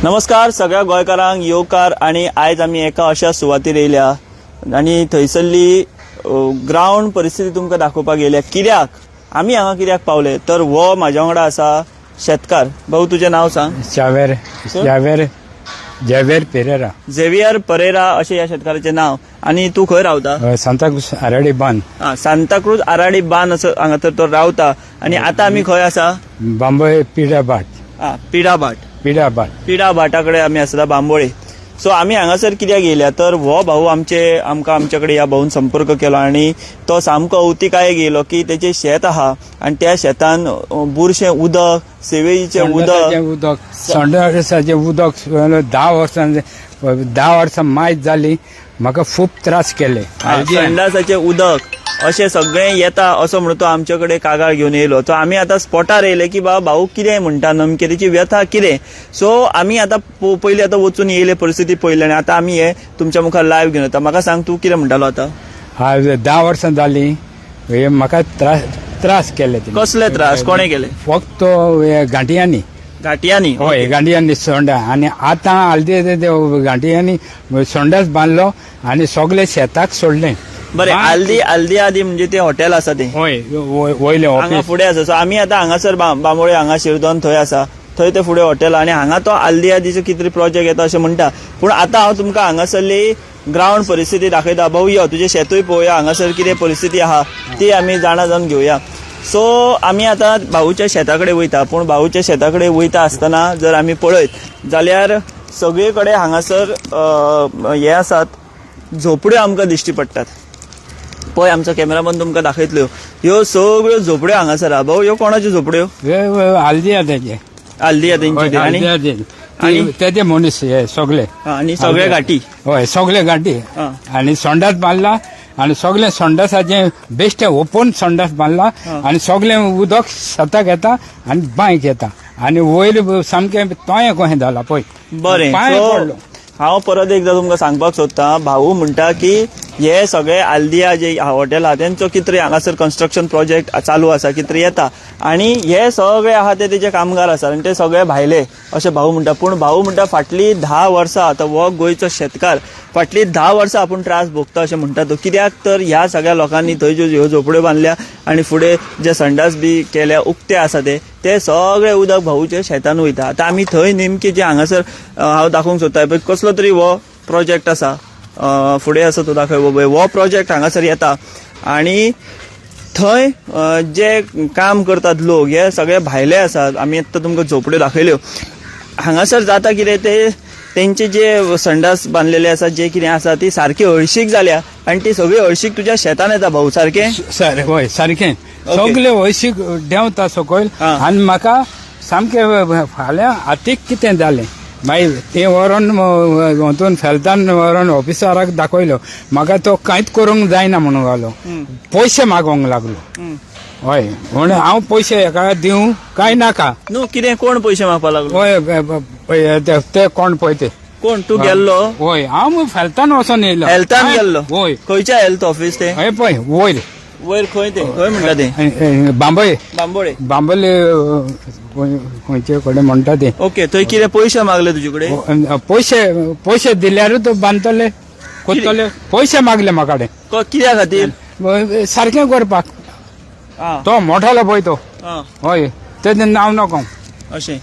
नमस्कार सगळ्या गोंयकारांक येवकार आनी आयज आमी एका अशा सुवातेर येयल्या आनी थंयसरली ग्रावंड परिस्थिती तुमकां दाखोवपाक येयल्या. कित्याक आमी हांगा कित्याक पावले तर हो म्हाज्या वांगडा आसा शेतकार. भाऊ, तुजें नांव सांग. शावेर शावेर जेवेर पेरेरा. झेवियर परेरा अशें ह्या शेतकाराचें नांव. आनी तूं खंय रावता? सांताक्रूज आराडी बांद. आं, सांताक्रूज आराडी बांद असो हांगासर तो रावता. आनी आतां आमी खंय आसा? बांबोळे पिडाभाट. आं, पिडाभाट. पिडाभाट. पिडा भाटा कडेन आमी आसता बांबोळे. सो आमी हांगासर कित्याक येयल्या तर हो भाऊ आमचे आमकां आमचे कडेन ह्या भाऊन संपर्क केलो आनी तो सामको अवतिकायेक येयलो की तेचें शेत आहा आनी त्या शेतान बुरशें उदक, सेवेजीचें उदक, उदक, संडासाचें उदक. 10 वर्सां, 10 वर्सां मायज जाली, म्हाका खूब त्रास केले. संडासाचें उदक अशें सगळें येता असो म्हणून तो आमचे कडेन कागाळ घेवन येयलो. सो आमी आतां स्पॉटार येयले की बाबा भाऊ कितें म्हणटा, नमकें तेची व्यथा कितें. सो आमी आतां पयलीं आतां वचून येयले, परिस्थिती पळयली आनी आतां आमी हे तुमच्या मुखार लायव्ह घेवन येता. म्हाका सांग, तूं कितें म्हणटालो आतां? हा, 10 वर्सां जाली हे म्हाका त्रास त्रास केले तेणी. कसले त्रास कोणे केले? फक्त हे गांठयांनी. घाटयांनी? हय, गांठयांनी सोंडा. आनी आतां आलदे ते गांठयांनी सोंडास बांदलो आनी सगळे शेताक सोडलें. बरें, आल्दी आल्दी आदी म्हणजे ते हॉटेल आसा ते? हय, वयलें हांगा ऑफिस. फुडें आसा. सो आमी आतां हांगासर बांबोळे हांगा शिरदोन थंय आसा, थंय ते फुडें हॉटेल आनी हांगा तो आल्दी आदीचो कितें तरी प्रोजेक्ट येता अशें म्हणटा. पूण आतां हांव तुमकां हांगासरली ग्रावंड परिस्थिती दाखयता. भाऊ यो, तुजें शेतूय पळोवया, हांगासर कितें परिस्थिती आहा ती आमी जाणा जावन घेवया. सो आमी आतां भाऊच्या शेता कडेन वयता. पूण भाऊच्या शेता कडेन वयता आसतना जर आमी पळयत जाल्यार सगळे कडेन हांगासर हे आसात, झोपड्यो आमकां दिश्टी पडटात. पळय, आमचो कॅमेरामन तुमकां दाखयतल्यो ह्यो सगळ्यो झोपड्यो हांगासर आहा. भाऊ, ह्यो कोणाच्यो झोपड्यो? आलदिया तेजे. आल्दिया तेंची ते? आनी आणि तेजे मनीस हे सगळे. हा, आनी सगळे घाटी? हय, सगळे घाटी. आनी सोंडास बांदला आनी सगळे संडासाचे बेश्टे ओपन संडास बांदला आनी सगळे उदक शेताक येता आनी बांयक येता आनी वयर सामकें तोयें कशें जाला पळय. बरें. पांय सो पडलो. हांव परत एकदां तुमकां सांगपाक सोदतां, भाऊ म्हणटा की हे सगळे आल्दिया जे हॉटेल आहा तेंचो कितें तरी हांगासर कन्स्ट्रक्शन प्रोजेक्ट चालू आसा, कितें तरी येता आनी हे सगळे आहा ते तेजे कामगार आसात आनी ते सगळे भायले अशें भाऊ म्हणटा. पूण भाऊ म्हणटा फाटलीं 10 वर्सां आतां हो गोंयचो शेतकार फाटलीं 10 वर्सां आपूण त्रास भोगता अशें म्हणटा तो. कित्याक तर ह्या सगळ्या लोकांनी थंय ज्यो ह्यो झोपड्यो बांदल्या आनी फुडें जे संडास बी केल्या उक्ते आसा ते ते सगळे उदक भाऊच्या शेतान वयता. आतां आमी थंय नेमकी जे हांगासर हांव दाखोवंक सोदता पळय, कसलो तरी हो प्रोजेक्ट आसा. फुडें आसा तो दाखय पळय. हो प्रोजेक्ट हांगासर येता आनी थंय जे काम करतात लोक हे सगळे भायले आसात. आमी आत्तां तुमकां झोपड्यो दाखयल्यो. हांगासर जाता कितें ते तेंचे जे संडास बांदलेले आसा, जे कितें आसा ती सारकी हळशीक जाल्या आनी ती सगळी हळशीक तुज्या शेतान येता भाऊ, सारकें? सर, हय, सारकें. सगळे हळशीक देंवता सकयल. आनी म्हाका सामकें फाल्यां हातीक कितें जालें. मागीर तें व्हरोन वचून फेलतान व्हरोन ऑफिसराक दाखयलो. म्हाका तो कांयच करूंक जायना म्हणूंक लागलो, पयशे मागोंक लागलो. हय, म्हणून हांव पयशे हेका दिवं काय नाका? न्हू, कितें कोण पयशे मागपाक लागलो? हय, ते कोण पळय ते. कोण? तूं गेल्लो? हय, हांव फेलतान वचोन येयलो. हेल्थान गेल्लो? हय. खंयच्या हेल्थ ऑफिस ते? हय, पळय वयर. वयर खंय ते? खंय म्हणटा ते? बांबोळे. बांबोळे. बांबोळे खंयचे कडेन म्हणटा ते. ओके, थंय कितें पयशे मागले तुजे कडेन? पयशे पयशे दिल्यारूच बांदतले कोत्तले. पयशे मागले म्हाका. कित्या खातीर? सारकें करपाक. तो मोठोलो पळय तो. हय, तेजें नांव नको. अशें.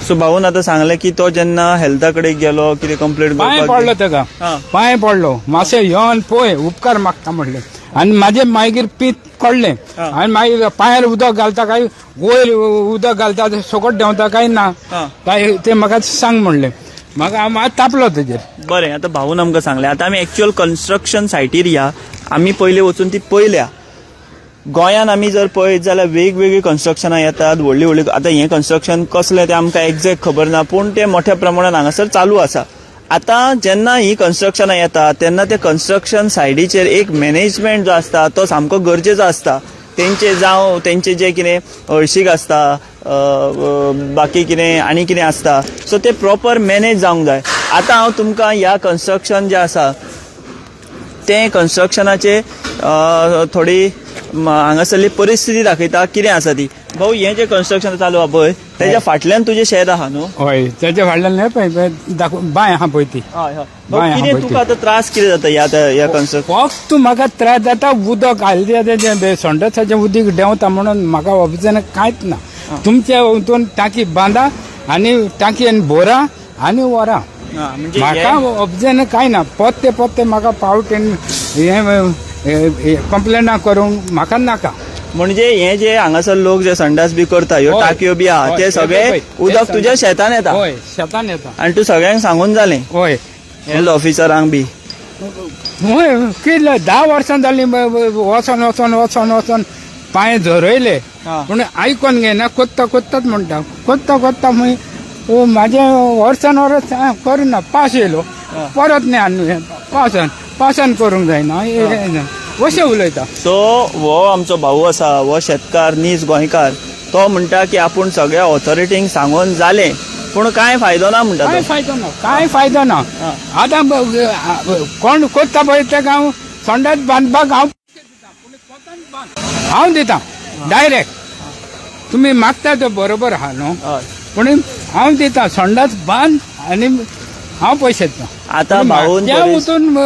सो भाऊन आतां सांगलें की तो जेन्ना हेल्था कडेन गेलो कितें कंप्लेंट पांय पडलो तेका. पांय पडलो, मातशें येवन पळय, उपकार मागता म्हणलें. आनी म्हाजें मागीर पीत पडलें. आनी मागीर पांयार उदक घालता काय वयर उदक घालता, सकट देंवता काय ना काय ते म्हाका सांग म्हणलें. म्हाका हांव मात तापलो तेजेर. बरें, आतां भाऊन आमकां सांगलें. आतां आमी एक्च्युअल कन्स्ट्रक्शन सायटीर या. आमी पयलीं वचून ती पळयल्या. गोंयान आमी जर पळयत जाल्यार वेगवेगळीं कन्स्ट्रक्शनां येतात, व्हडलीं व्हडलीं. आतां हें कन्स्ट्रक्शन कसलें तें आमकां एग्जॅक्ट खबर ना, पूण तें मोठ्या प्रमाणान हांगासर चालू आसा. आतां जेन्ना ही कन्स्ट्रक्शनां येता तेन्ना ते कन्स्ट्रक्शन सायडीचेर एक मॅनेजमेंट जो आसता तो सामको गरजेचो आसता. तेंचे जावं तेंचे जे कितें हळशीक आसता, बाकी कितें आनी कितें आसता, सो ते प्रॉपर मॅनेज जावंक जाय. आतां हांव तुमकां ह्या कन्स्ट्रक्शन जें आसा तें कन्स्ट्रक्शनाचे थोडी हांगासरली परिस्थिती दाखयता कितें आसा ती. भाऊ, हें जें कन्स्ट्रक्शन चालू आहा पळय तेज्या फाटल्यान तुजें शेत आहा न्हू? हय, तेज्या फाटल्यान हें पळय पळय दाखोव, बांय आहा पळय ती. हय हय. बाय, कितें हा, तुका आतां त्रास कितें जाता ह्या ह्या कन्स्ट्रक्शन? फक्त म्हाका त्रास जाता, उदक हालते तेजें संडासाचें उदीक देंवता म्हणून म्हाका ऑफिसान कांयच ना. तुमच्या हितून टांकी बांदा आनी टांकयेन भरा आनी व्हरा. म्हणजे म्हाका ऑप्शन कांय ना. पोत्ते पोत्ते म्हाका पावटेन हे कंप्लेना करूंक म्हाका नाका. म्हणजे हे जे हांगासर लोक जे संडास बी करता, ह्यो टाकयो बी आहा, ते सगळे उदक तुज्या शेतान येता? हय, शेतान येता. आनी तूं सगळ्यांक सांगून जालें? हय. हेल्थ ऑफिसरांक बी? हय, कितले 10 वर्सां जालीं, वचोन वचोन वचोन वचोन पांय झरयले. पूण आयकोन घेयना. कोत्ता कोत्ताच म्हणटा, कोत्ता कोत्ता. मागीर म्हाजें वर्सान वर्स करुना, पास येयलो परत न्ही, आनी पासान पासान करूंक जायना अशें उलयता. सो हो आमचो भाऊ आसा, हो शेतकार, नीज गोंयकार. तो म्हणटा की आपूण सगळ्या ऑथॉरिटींक सांगून जालें, पूण कांय फायदो ना म्हणटा कांय तो. फायदो ना, कांय फायदो ना. आतां कोण कोत्ता पळय तेका हांव संडास बांदपाक हांव हांव दिता डायरेक्ट. तुमी मागता तो बरोबर आहा न्हू, पूण हांव दिता संडास बांद आनी हांव पयशे दिता. आतां भाऊन त्या वचून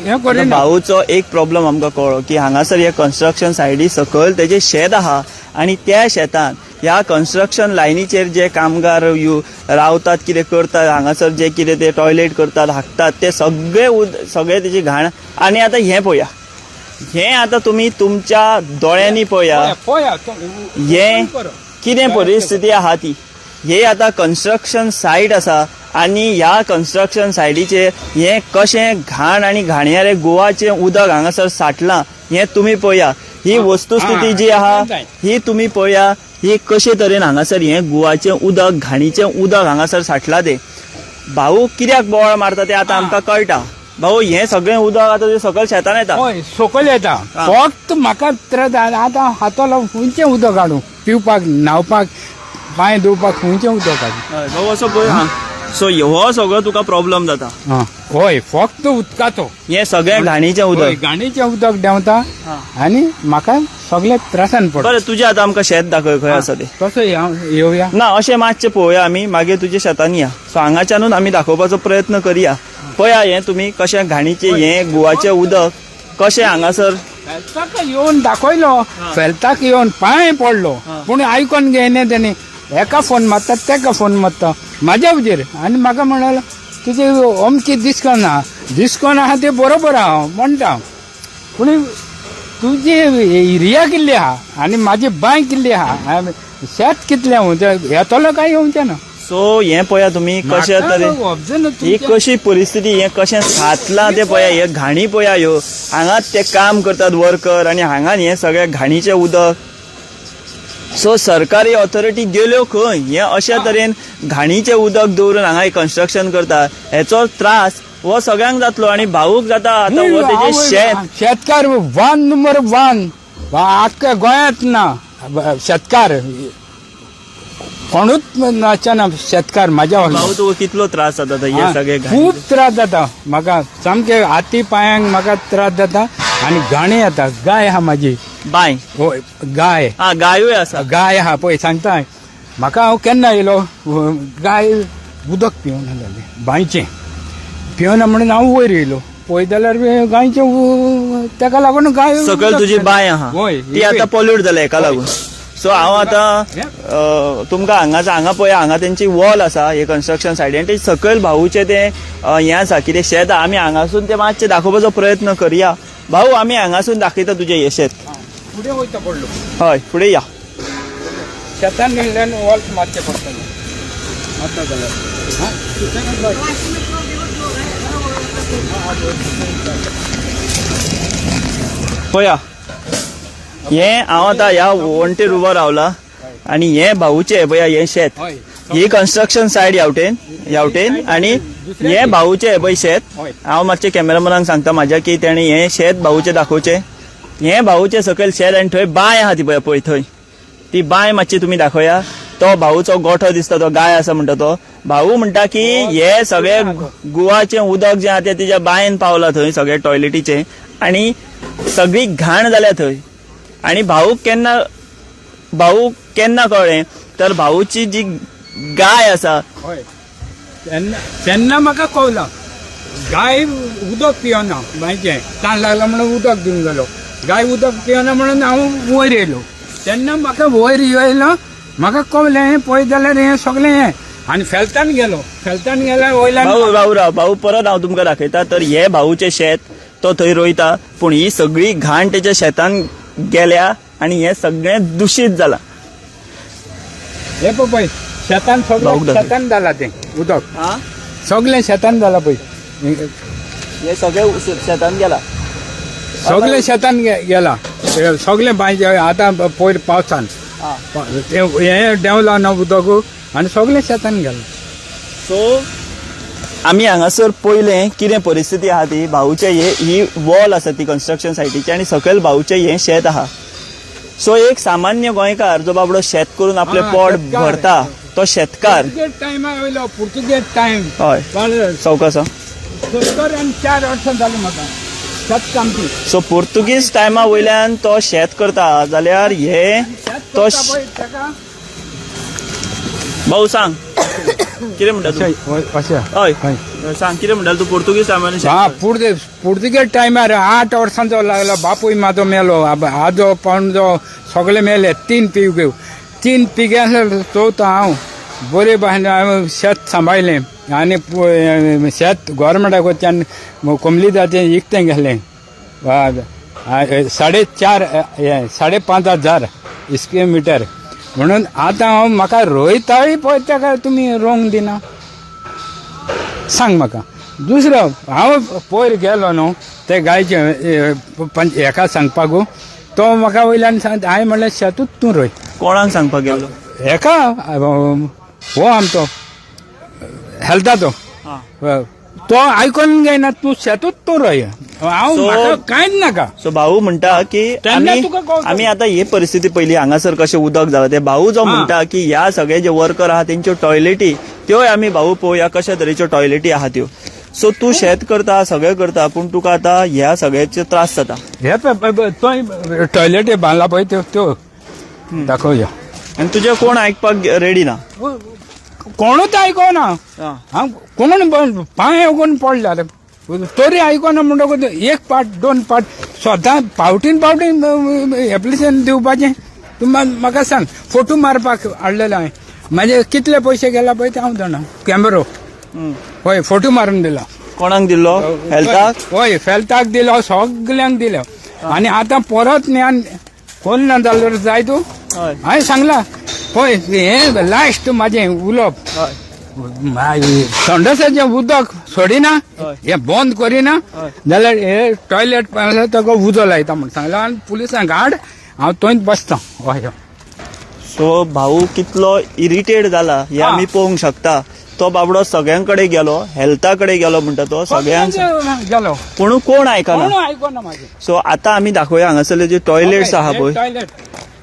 हें करिना. भाऊचो एक प्रॉब्लम आमकां कळ्ळो की हांगासर हे कन्स्ट्रक्शन सायडी सकयल तेजें शेत आहा आनी त्या शेतान ह्या कन्स्ट्रक्शन लायनीचेर जे कामगार you रावतात, कितें करतात, हांगासर जे कितें ते टॉयलेट करतात, हागतात, ते सगळे सगळे तेजी घाण. आनी आतां हें पळया, हें आतां तुमी तुमच्या दोळ्यांनी पळया. पळया हें कितें परिस्थिती आहा ती. हे आतां कन्स्ट्रक्शन सायट आसा आनी ह्या कन्स्ट्रक्शन सायटीचेर हें कशें घाण आनी घाणयारें गोवाचें उदक हांगासर साठलां हें तुमी पळया. ही वस्तुस्थिती जी आहा ही तुमी पळया, ही कशे तरेन हांगासर हें गोवाचें उदक, घाणीचें उदक हांगासर साठलां तें. भाऊ कित्याक बोवाळ मारता तें आतां आमकां कळटा. भाऊ, हें सगळें उदक आतां तें सकयल शेतान येता? हय, सकयल येता. फक्त म्हाका त्रास. आतां हातो खंयचें उदक हाडूं पिवपाक, न्हांवपाक, पांय धुवपाक खंयचें उदक हाडूं? भाऊ, असो पळय, सो हो सगळो तुका प्रॉब्लम जाता? हय, फक्त उदकाचो. हें सगळें घाणीचें उदक. घाणीचें उदक देंवता आनी म्हाका सगळे त्रासान पडटा. बरें, तुजें आतां आमकां शेत दाखय, खंय आसा तें. तसो येवया. ना, अशें मातशें पळोवया आमी, मागीर तुज्या शेतान या. सो हांगाच्यानूच आमी दाखोवपाचो प्रयत्न करया. पळया हें तुमी कशें घाणीचें हें गोवाचें उदक कशें हांगासर. फेलताक येवन दाखयलो, फेलताक येवन पांय पडलो, पूण आयकोन घेयना तेणी. एका फोन मारता, तेका फोन मारता म्हाज्या हुजीर आनी म्हाका म्हणलो तुजें अमकी डिस्काउंट आहा, डिस्काउंट आहा ते बरोबर आहा म्हणटा, पूण तुजी एरिया कितली आहा आनी म्हाजी बांय कितली आहा, शेत कितलें येतलो काय येवचें ना. सो हें पळया तुमी कशे तरेन ही कशी परिस्थिती, हें कशें साचलां तें पळया. हे घाणी पळया ह्यो, हांगाच ते काम करतात वर्कर आनी हांगा हें सगळें घाणीचें उदक. सो सरकारी ऑथॉरिटी गेल्यो खंय? हें अशे तरेन घाणीचें उदक दवरून हांगा कन्स्ट्रक्शन करता, हेचो त्रास हो सगळ्यांक जातलो आनी भाऊक जाता. आतां हो तेजें शेत. शेतकार वन नंबर वन आख्ख्या गोंयांत ना शेतकार, कोणूच नाचना शेतकार म्हाज्या. भाऊ, तुका कितलो त्रास जाता हे सगळे? खूब त्रास जाता म्हाका, सामके हाती पांयांक म्हाका त्रास जाता आनी घाणी येता. गाय आहा म्हाजी. बाय? हय, गाय. हा, गायूय आसा? गाय आहा पळय. सांगता म्हाका, हांव केन्ना येयलो, गाय उदक पिवना जालें, बांयचें पिवना म्हणून हांव वयर येयलो, पळय जाल्यार गायचें, तेका लागून गाय. सकयल तुजी बांय आहा, ती आतां पोल्यूट जाल्या हेका लागून. सो हांव आतां तुमकां हांगाच हांगा पळय, हांगा तेंची वॉल आसा हे कन्स्ट्रक्शन सायडीन, ते सकयल भाऊचें तें हें आसा कितें शेत. आमी हांगासून तें मातशें दाखोवपाचो प्रयत्न करया. भाऊ, आमी हांगासून दाखयता तुजें हें शेत. फुडें वयता पडलो. हय, फुडें या. शेतान वॉल मारचें पडटलें आतां जाल्यार. पळया, हें हांव आतां ह्या वण्टीर उबो रावला आनी हें भाऊचें पळया हें शेत. ही कन्स्ट्रक्शन सायड ह्यावटेन ह्यावटेन आनी हें भाऊचें पळय शेत. हांव मातशें कॅमेरामॅनाक सांगता म्हाज्या की तेणें हें शेत भाऊचें दाखोवचें. हें भाऊचें सकयल शेत आनी थंय बांय आहा ती पळय, पळय थंय ती बांय मातशी तुमी दाखोवया. तो भाऊचो गोठो दिसता, तो गाय आसा म्हणटा तो. भाऊ म्हणटा की हे सगळे गुवाचें उदक जें आहा तें तिच्या बांयन पावलां थंय, सगळे टॉयलेटीचें, आनी सगळी घाण जाल्या थंय. आनी भाऊक केन्ना कळ्ळें तर भाऊची जी गाय आसा. हय, तेन्ना तेन्ना म्हाका कवलां गाय उदक पियना, मागीर तान लागला म्हणून उदक दिवंक गेलो, गाय उदक पियना म्हणून हांव वयर येयलो. तेन्ना म्हाका वयर येयलो, म्हाका कवलें हें पळयत जाल्यार हें सगळें हें आनी फेलतान गेलो, फेलतान गेल्यार वयल्यान. भाऊ, भाऊ, राव भाऊ, परत हांव तुमकां दाखयता. तर हे भाऊचें शेत तो थंय रोयता, पूण ही सगळी घाण तेच्या शेतान गेल्या आनी हे सगळें दुशीत जाला. हे पळय शेतान भाऊक सगळें दाखय. शेतान जाला तें उदक, सगळें शेतान जाला पळय. हे सगळें शेतान गेला. सगळें शेतान गेला, सगळें बांयचे. आतां पयर पावसान तें हें देंवलां ना उदक आनी सगळें शेतान गेलां. सो आमी हांगासर पयलें कितें परिस्थिती आहा ती. भाऊचे हे ही वॉल आसा ती कन्स्ट्रक्शन सायटीची आनी सकयल भाऊचें हें शेत आहा. सो एक सामान्य गोंयकार जो बाबडो शेत करून आपलें पोट शेतकार. भरता तो शेतकार. पुर्तुगेज टायमा वयलो, पुर्तुगेज टायम. हय, सवकास. 74 वर्सां जालीं म्हाका शेत कामती. सो पुर्तुगीज टायमा वयल्यान तो शेत करता जाल्यार हे शेत तो करता पळय ताका. भाऊ, सांग कितें म्हणटा तूं? अशें. हय. हय. सांग कितें म्हणटा तूं, पुर्तुगीज टायमार शेत हा करता? पुर्तुगेज टायमार 8 वर्सांचो लागलो. बापूय म्हाजो मेलो, आजो पणजो सगळे मेले. 3 पिळग्यो, 3 पिळग्यां चवथो हांव. बरे भाशेन हांवें शेत सांबाळलें आनी शेत गोवोरमेंटा कडच्यान कोमलीदाचें इकतें घेतलें, 4.5, हें 5,500 स्क्वेर मिटर. म्हणून आतां हांव म्हाका रोयताय पळय ताका तुमी रोवंक दिना, सांग म्हाका. दुसरो हांव पयर गेलो न्हू ते गायचे हेका सांगपाकू, तो म्हाका वयल्यान सांग, हांवें म्हणलें शेतूच तूं रोय. कोणाक सांगपाक गेल्लो? हेका, हो आमचो हेल्थाचो. तो आयकोन घेयना, तूं शेतूच तूं रोय, हांव म्हाका कांयच नाका. सो भाऊ म्हणटा की तेन्ना आमी तुका कळटलें. आमी आतां ही परिस्थिती पयली हांगासर कशें उदक जालां ते. भाऊ जो म्हणटा की ह्या सगळे जे वर्कर आहा तेंच्यो टॉयलेटी, त्योय आमी भाऊ पळोवया कशा तरेच्यो टॉयलेटी आहा त्यो. सो तूं शेत करता, सगळें करता, पूण तुका आतां ह्या सगळ्याचे त्रास जाता. हे पळय, थंय टॉयलेटी बांदला पळय त्यो, त्यो दाखोवया. आनी तुजें कोण आयकपाक रेडी ना. कोणूच आयकोना. हांव कोण पांय कोण पडल्या तरी आयकोना. म्हणटकूच एक पाट दोन पाट स्वता पावटीन पावटीन एप्लिकेशन दिवपाचें. तूं म्हाका सांग, फोटो मारपाक हाडलेले हांवें, म्हाजे कितले पयशे गेला पळय ते हांव जाणा. कॅमेरो, हय, फोटो मारून दिला. कोणाक दिल्लो? हेल्थाक? हय, हेल्थाक दिलो, सगल्यांक दिलो. आनी आतां परत ज्ञान कोण ना जाल्यार जाय तूं. हय. हांवें सांगलां पळय, हें लास्ट म्हाजें उलोवप. संडसाचें उदक सोडिना, हें बंद करिना जाल्यार हे टॉयलेट ताका उजो लायता म्हूण सांगलां आनी पुलिसांक हाड, हांव थंयच बसता. हय. सो भाऊ कितलो इरिटेट जाला हे आमी पळोवंक शकता. तो बाबडो सगळ्यां कडेन गेलो, हेल्था कडेन गेलो म्हणटा तो सगळ्यांक गेलो, पूण कोण आयकना. कोण आयकना म्हाजें. सो आता आमी दाखोवया हांगासरले जे टॉयलेट्स आहा पळय. टॉयलेट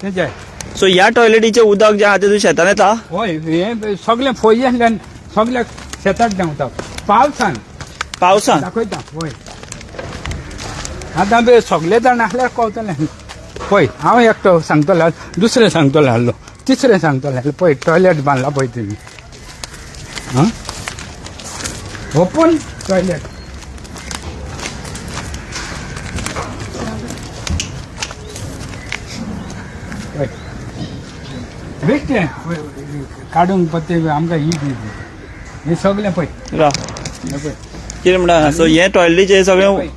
तेजे. सो ह्या टॉयलेटीचें उदक जें आहा तें तुज्या शेतान येता? हय, हें सगळें फळयेंतल्यान सगळ्या शेतात देंवता पावसान. पावसान. दाखयता. हय, आतां बी सगळे जाण आसल्यार कळटलें. पळय, हांव एकटो सांगतलो, दुसरें सांगतलो आहलो, तिसरें सांगतलो आहलो. पळय टॉयलेट बांदला पळय तुमी, आं, ओपन टॉयलेट. पळय बेश्टें काडूंक पत्ते आमकां ही दी हें सगळें पळय. राव. हें पळय. कितें म्हणटा, सो हे टॉयलेटीचें सगळें पळय, हें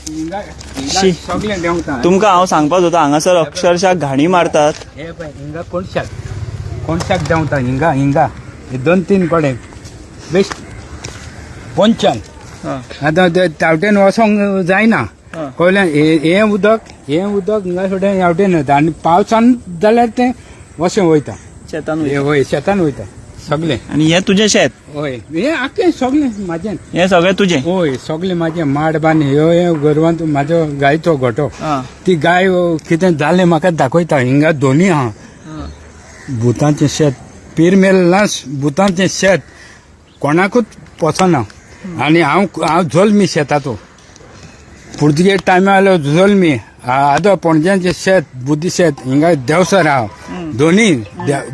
हिंगा हिंगा शी. सगळें देंवता. तुमकां हांव सांगपाक सोदता, हांगासर अक्षरशः घाणी मारतात. हे पळय, हिंगा कोणशाक कोणशाक देंवता, हिंगा हिंगा हे 2-3 कडेन बेश्ट पंचान. आतां ते तावटेन वचोंक जायना, कळ्ळें? हें उदक, हें उदक हिंगा फुडें ह्या वटेन वता आनी पावसान जाल्यार तें वशें वयता. शेतान. हे वय शेतान वयता सगळें. आनी हें तुजें शेत? हय, हें आख्खें सगळें म्हाजें. हें सगळें तुजें? हय, सगळें म्हाजें. माड बांद ह्यो ह्यो गोरवांत म्हाजो गायचो गोठो. ती गाय कितें जालें म्हाका दाखयता. हिंगा दोनी आहा भुतांचें शेत, पिरमेल भुतांचें शेत, कोणाकूच पोसना. आनी हांव हांव जल्मी शेताचो, पुर्तुगेज टायमार आयलो जल्मी. आदो पणजेचें शेत बुद्दी शेत हिंगा देवसर हांव दोनी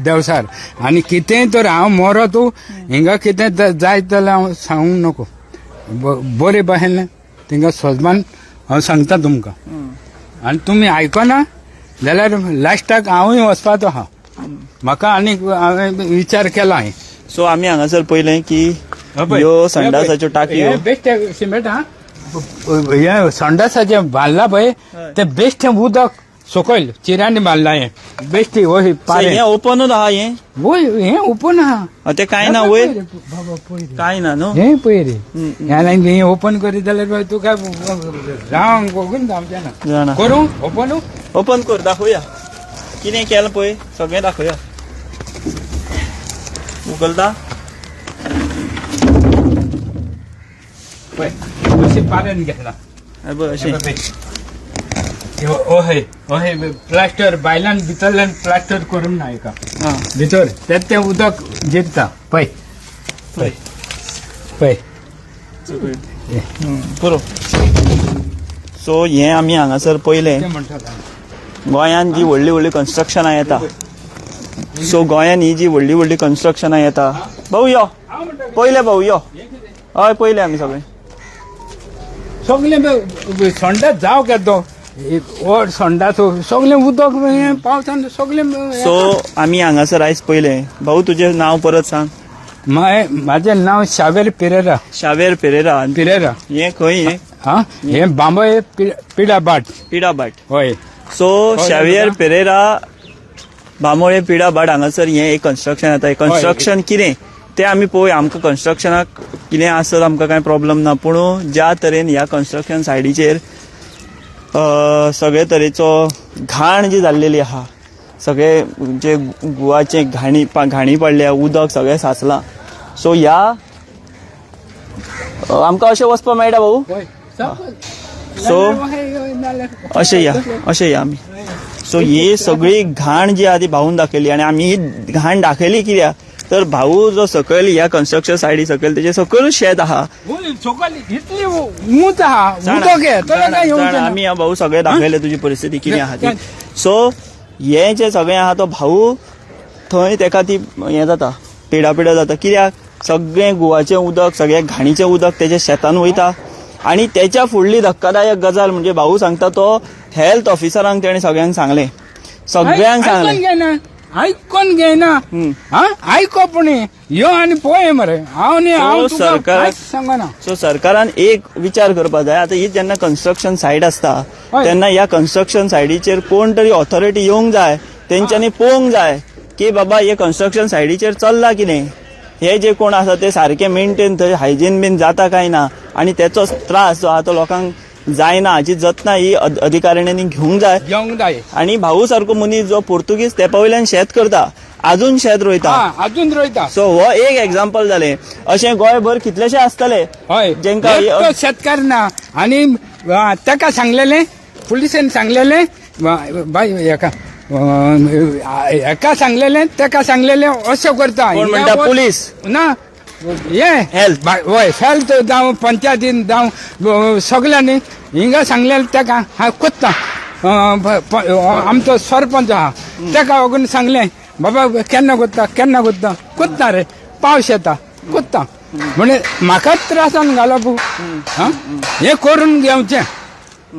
देवसार आनी कितेंय तर हांव मरो तूं हिंगा कितें जायत जाल्यार हांव सांगूंक नको. बरे भाशेन थिंगा सोजमान हांव सांगता तुमकां. आनी तुमी आयकना जाल्यार लास्टाक हांवूय वचपाचो आहा. म्हाका आनीक हांवें विचार केला हांवें. सो आमी हांगासर पयलें की ह्यो संडासाच्यो टाकयो. हे बेश्टे सिमेंट हा, हे संडासाचें बांदला पळय ते बेश्टें उदक सकयल चिऱ्यांनी बांदला हें बेश्टी वय पारें. हें ओपनूच आहा हें. वय हें ओपन आहा. तें कांय ना वयर. बाबा पळय रे. कांय ना न्हू. हें पळय रे, ह्या हें ओपन करीत जाल्यार तुका रावंक बघून जावचें ना. जाणा. करूं ओपन? ओपन कर, दाखोवया कितें केलां पळय, सगळें दाखोवया. उखलता. पळय अशें पाऱ्यान घेतला. हें पळय अशें. अहय अहय प्लास्टर बायलान भितरल्यान प्लास्टर करूंक ना हेका भितर तें तें उदक जिरता पळय पळय पळय. पुरो. सो हें आमी हांगासर पयलें. तें म्हणटा. गोंयांत जी व्हडली व्हडली कन्स्ट्रक्शनां येता, सो गोंयांत ही जी व्हडली व्हडली कन्स्ट्रक्शनां येता, भाऊ यो पयले, भाऊ यो. हय, पयले आमी सगळे. सगळें संडास जावं केदो व्हड संडास, सगळें उदक हें पावसान सगळें. सो आमी हांगासर आयज पयले. भाऊ, तुजें नांव परत सांग. म्हाजें नांव शावेर पिरेरा. शावेर पेरेरा. पिरेरा. हें खंय हें? हा, हें बांबोळे पिडाबाट. पिडाबाट. हय. सो हय, शावियर दादा. पेरेरा, बांबोळे पिडाभाट हांगासर हें एक कन्स्ट्रक्शन जाता. हें कन्स्ट्रक्शन कितें तें आमी पळोवया. आमकां कन्स्ट्रक्शनाक कितें आसत आमकां कांय प्रॉब्लम ना, पूण ज्या तरेन ह्या कन्स्ट्रक्शन सायडीचेर सगळे तरेचो घाण जी जाल्लेली आहा, सगळे जे गुवाचे घाणी घाणी पडल्या, उदक सगळें साचलां. सो ह्या आमकां अशें वचपाक मेळटा भाऊ? हय. सो अशें या, अशें या आमी. सो ही सगळी घाण जी आहा ती भाऊन दाखयली आनी आमी ही घाण दाखयली कित्याक तर भाऊ जो सकयल ह्या कन्स्ट्रक्शन सायडी सकयल तेजे सकयलूच शेत आहा. सकयल इतली ऊंच आहा उदक हे तर काय येवचें ना. आमी ह्या भाऊ सगळें दाखयलें तुजी परिस्थिती कितें आहा ती. सो हें जें सगळें आहा तो भाऊ थंय तेका ती हें जाता, पिडा पिडा जाता कित्याक सगळें गुवाचें उदक, सगळें घाणीचें उदक तेच्या शेतान वयता. आनी तेच्या फुडली धक्कादायक गजाल म्हणजे भाऊ सांगता तो हेल्थ ऑफिसरांक तेणें सगळ्यांक सांगलें, सगळ्यांक आयकोन सांगलें. घेयना, आयकोन घेयना. हा, आयकोप न्ही, यो आनी पळय मरे. हांव न्ही, हांव तुका कांयच सांगना. सो सरकारान एक विचार करपाक जाय. आतां ही जेन्ना कन्स्ट्रक्शन सायट आसता तेन्ना ह्या कन्स्ट्रक्शन सायटीचेर कोण तरी ऑथॉरिटी येवंक जाय, तेंच्यांनी पळोवंक जाय की बाबा हे कन्स्ट्रक्शन सायटीचेर चल्लां कितें, हे जे कोण आसा ते सारके मेंटेन थंय हायजीन बीन जाता काय ना, आनी तेचो त्रास जो आहा तो लोकांक जायना हाची जतनाय ही अधिकारिण्यांनी घेवंक जाय. घेवंक जाय. आनी भाऊ सारको मनीस जो पोर्तुगीज तेपा वयल्यान शेत करता, अजून शेत रोयता. हा, अजून रोयता. सो हो एक एग्जाम्पल जालें. अशें गोंयभर कितलेशे आसतले जेंका एकटो शेतकार ना. आनी ताका सांगलेलें, पुलिसेन सांगलेलें, बाय हेका हेका सांगलेलें, ताका सांगलेलें, अशें करता. कोण म्हणटा, पुलीस? ना, हे Health. हय, हेल्थ जावं पंचायतीन जावं सगळ्यांनी हिंगा सांगलेलें ताका. हांव कोत्ता, आमचो सरपंच आहा ताका वगून सांगलें, बाबा केन्ना कोत्ता, केन्ना कोत्ता, कोत्ता रे, पावस येता कोत्ता म्हणजे म्हाकाच त्रासान घालप. हा, हें करून घेवचें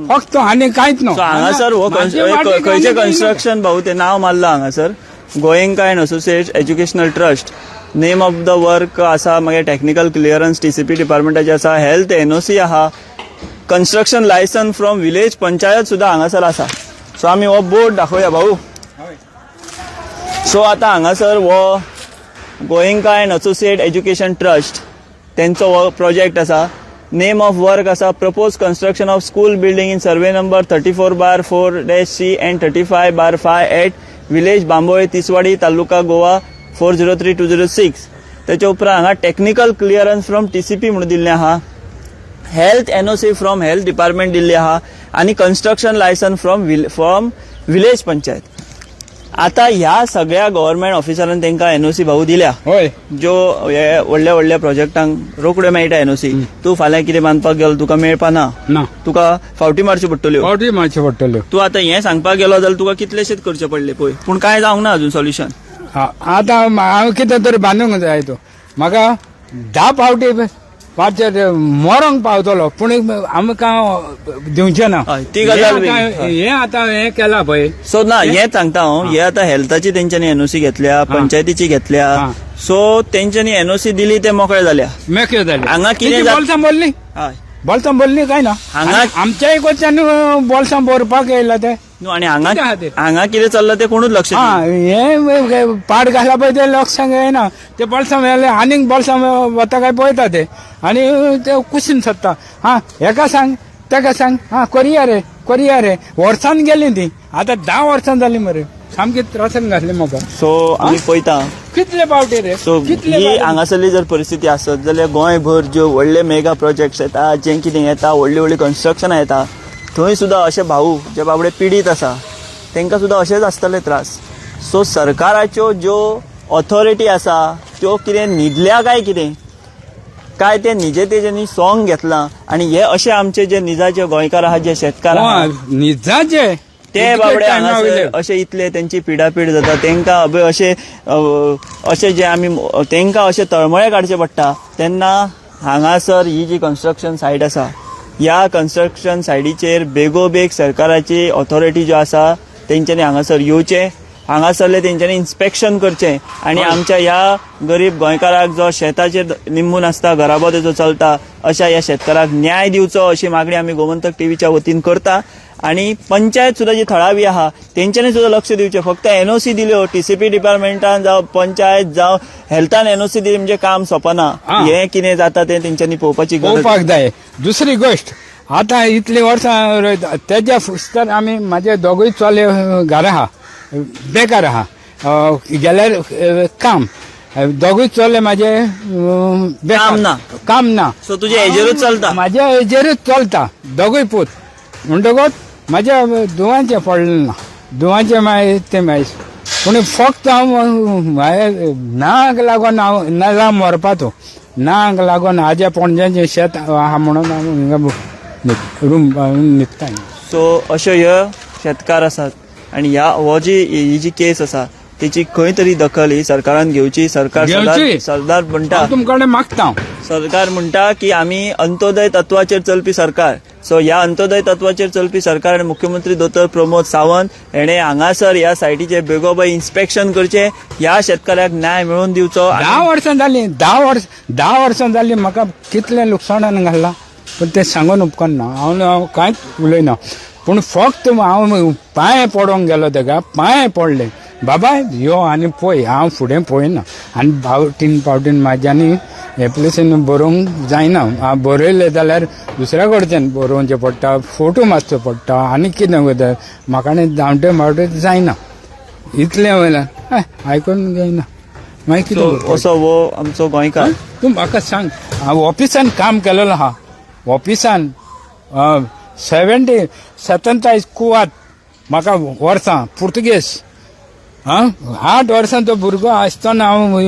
फक्त आनी कांयच न्हू. सो हांगासर हो म्हाजे वाटेक खंयचें आनी कांय कन्स्ट्रक्शन भाऊ तें नांव मारलां हांगासर, Goenka and associate educational trust, name of the work आसा, मागीर टॅक्निकल क्लियरन्स टीसीपी डिपार्टमेंटाचें आसा, हेल्थ एनओसी आहा, construction licence from village panchayat सुद्दां हांगासर आसा. सो आमी हो बोर्ड दाखोवया भाऊ. हय. सो आतां हांगासर हो Goenka and associate education trust तेंचो हो प्रोजेक्ट आसा. नेम ऑफ वर्क आसा propose construction of school building in survey number 34/4-C and 35/5 at village Bambolim, Tiswadi, taluka Goa, 403206. तेच्या उपरांत हांगा technical clearance from TCP म्हणून दिल्लें आहा, health NOC from health department दिल्ली आहा आनी construction licence from village panchayat. आता ह्या सगळ्या गव्हर्मेंट ऑफिसरान तांकां एनओसी भाऊ दिल्या. हय. ज्यो हे व्हडल्या व्हडल्या प्रोजेक्टांक रोखड्यो मेळटा एनओसी. तूं फाल्यां कितें बांदपाक गेलो, तुका मेळपा ना. ना. तुका फावटी मारच्यो पडटल्यो. फावटी मारच्यो पडटल्यो. तूं आतां हें सांगपाक गेलो जाल्यार तुका कितलेशेच करचे पडले पळय, पूण कांय जावंक ना अजून सोल्युशन. आतां हांव कितें तरी बांदूंक जाय. तूं म्हाका 10 फावटी मातशें मरोंक पावतलो, पूण आमकां दिवचें ना. हय, ती गजाल हें आतां- वेगळी. हें आतां हें केलां पळय. सो ना, हें सांगता हांव, हे आतां हेल्थाची तेंच्यांनी एनओसी घेतल्या, पंचायतीची घेतल्या. सो तेंच्यांनी एनओसी दिली, ते मोकळे जाल्या. मेकळे जाले. हांगा कितें तेजी बोल्सां भरलीं. हय. बोल्सां भरलीं काय ना? हांगा- आनी आमच्याय कडच्यान बोल्सां भरपाक येयला ते. न्हू, आनी हांगा कितें आहा ते? हांगा कितें चल्लां तें कोणूच लक्ष दिना. हें पाड घाला पळय, ते लक्षांक येना. ते बोल्सां मेले, आनीक बोल्सां वता काय पळयता ते, आनी ते कुशीन सोदता. हा, हेका सांग, तेका सांग, हा करया रे, करया रे. वर्सान गेली ती, आतां 10 वर्सां जाली मरे. सामकी त्रासान घातली म्हाका. सो आमी पळयता. कितले पावटी रे? सो कितले ही पावटी? हांगासरली जर परिस्थिती आसत जाल्यार गोंयभर ज्यो व्हडले मेगा प्रोजेक्ट्स येता, जें कितें येता, व्हडली व्हडली कन्स्ट्रक्शनां येता, थंय सुद्दां अशे भाऊ जे बाबडे पिडीत आसा तांकां सुद्दां अशेच आसतले त्रास. सो सरकाराच्यो ज्यो ऑथॉरिटी आसा त्यो कितें न्हिदल्या काय कितें, काय ते निजे तेज्यांनी सोंग घेतलां, आनी हे अशे आमचे जे निजाचे गोंयकार आहा, जे शेतकार आहा, निजाचे ते इतके बाबडे टायमा हांगासर वयले. अशे इतले तेंची पिडापीड जाता तेंकां. अबे अशे अशे जे आमी तेंकां अशे तळमळे काडचे पडटा तेन्ना हांगासर ही जी कन्स्ट्रक्शन सायट आसा, ह्या कन्स्ट्रक्शन सायटीचेर बेगोबेग सरकाराची ऑथॉरिटी ज्यो आसा तेंच्यांनी हांगासर येवचें, हांगासरले तेंच्यांनी इन्स्पेक्शन करचें आनी आमच्या ह्या गरीब गोंयकाराक जो शेताचेर निंबून आसता, घराबो तेजो चलता, अशा ह्या शेतकाराक न्याय दिवचो अशी मागणी आमी गोमंतक टीव्हीच्या वतीन करता. आनी पंचायत सुद्दां जी थळावी आहा तेंच्यांनी सुद्दां लक्ष दिवचें. फक्त एनओसी दिल्यो टीसीपी डिपार्टमेंटान जावं पंचायत जावं हेल्थान एनओसी दिली म्हणजे काम सोंपना. हें कितें जाता तें तेंच्यांनी पळोवपाची गरज. पळोवपाक जाय. दुसरी गोश्ट, आतां इतलीं वर्सां रोयता तेज्या फुस्तार आमी, म्हाजे दोगूय चले घरा आहा, बेकार आहा. गेल्यार काम, दोगूय चले म्हाजे बेकार. काम ना. काम ना. सो तुजे हेजेरूच चलता. म्हाज्या हेजेरूच चलता, दोगूय पूत. म्हणटकूच म्हाज्या दुवांचें पडलें ना, दुवांचें मागीर तें मागीर. पूण फक्त हांव मागीर नाक लागून हांव ना मरपाचो, नाक लागून आज्या पणज्यांचें शेत आहा म्हणून हांव हिंगा रूम न्हिदता. सो अश्यो ह्यो शेतकार आसात आनी ह्या हो जी ही जी केस आसा तेची खंय तरी दखल ही सरकारान घेवची. सरकार घेवची. सरदार म्हणटा, हांव तुमकां कडेन मागता हांव. सरकार म्हणटा की आमी अंत्योदय तत्वाचेर चलपी सरकार. सो ह्या अंत्योदय तत्वाचेर चलपी सरकार आनी मुख्यमंत्री दोतोर प्रमोद सावंत हेणे हांगासर ह्या सायटीचेर बेगोबेग इन्स्पेक्शन करचें, ह्या शेतकाऱ्याक न्याय मेळोवन दिवचो. 10 वर्सां जालीं, 10 वर्स, 10 वर्सां जालीं. म्हाका कितलें लुकसाणान घाल्लां, पूण तें सांगून उपकारना. हांव हांव कांयच उलयना, पूण फक्त हांव पांये पडोंक गेलो तेका, पांये पडले, बाबा यो आनी पळय, हांव फुडें पळयना. आनी फावटीन फावटीन म्हाज्यानी एप्लिकेशन बरोवंक जायना. हांव बरयलें जाल्यार दुसऱ्या कडच्यान बरोवचें पडटा, फोटो मारचो पडटा, आनी कितें करता, म्हाका न्ही धांवटे मावटे जायना. इतलें वयल्यान आयकून घेयना मागीर कितें सो करपाचें? असो हो आमचो गोंयकार. तूं म्हाका सांग, हांव ऑफिसान काम केलेलो आहा, ऑफिसान 70 37 कुवात म्हाका वर्सां पुर्तुगेज. आं, 8 वर्सां तो भुरगो आसतना हांव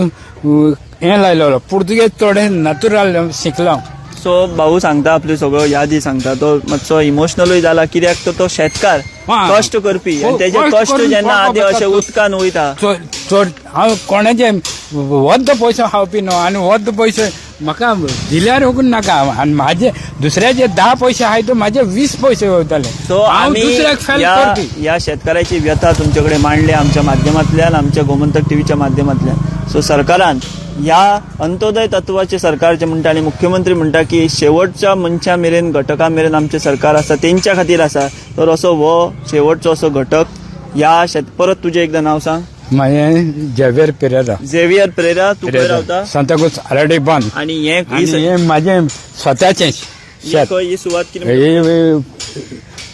हें लायलेलो पुर्तुगेज, थोडें नातुराल शिकलो. सो भाऊ सांगता, आपल्यो सगळ्यो यादी सांगता. तो मातसो इमोशनलूय जाला, कित्याक तर तो शेतकार, कश्ट करपी, आनी तेजे कश्ट कश्ट करून जेन्ना आदी पोटपाक अशे वता. उदकान वयता. चड चड हांव कोणाचे वद्द पयशे खावपी न्हू, आनी वद्द पयशे म्हाका दिल्यार ओगून नाका. आनी म्हाजे दुसऱ्याचे 10 पयशे आहाय तर म्हाजे 20 पयशे वयताले. सो हांव आमी दुसऱ्याक फेल ह्या करपी. ह्या शेतकाराची व्यथा तुमचे कडेन मांडल्या आमच्या माध्यमांतल्यान, आमच्या गोमंतक टीव्हीच्या माध्यमांतल्यान. सो सरकारान ह्या अंत्योदय तत्वाचे सरकार जे म्हणटा आनी मुख्यमंत्री म्हणटा की शेवटच्या मनशा मेरेन, घटका मेरेन आमचें सरकार आसा, तेंच्या खातीर आसा, तर असो हो शेवटचो असो घटक ह्या शेत. परत तुजें एकदां नांव सांग. म्हाजें झेवियर पिरेरा. झेवियर प्रेरा. तूं खंय रावता? सांताक्रूज आराडी बांद. आनी हें ही आनी हें म्हाजें स्वताचें ही शेत. खंय ही सुवात कितें? हे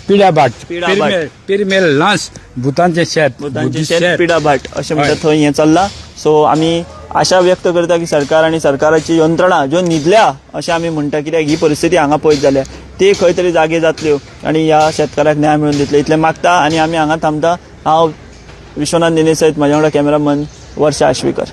पिड्याभाट. पिडाभाट. पिरमेल लांस, भुतांचें शेत. भुतांचें शेत, पिडाभाट अशें म्हणटा. हय. थंय हें चल्लां. सो आमी आशा व्यक्त करता की सरकार आनी सरकाराची यंत्रणा ज्यो न्हिदल्या अशें आमी म्हणटा, कित्याक ही परिस्थिती हांगा पळयत जाल्यार ती खंय तरी जागे जातल्यो आनी ह्या शेतकाराक न्याय मेळून दितले इतलें मागता आनी आमी हांगा थांबता. हांव विश्वनाथ नेने सयत म्हज्या वांगडा कॅमेरामन वर्षा आश्वीकर.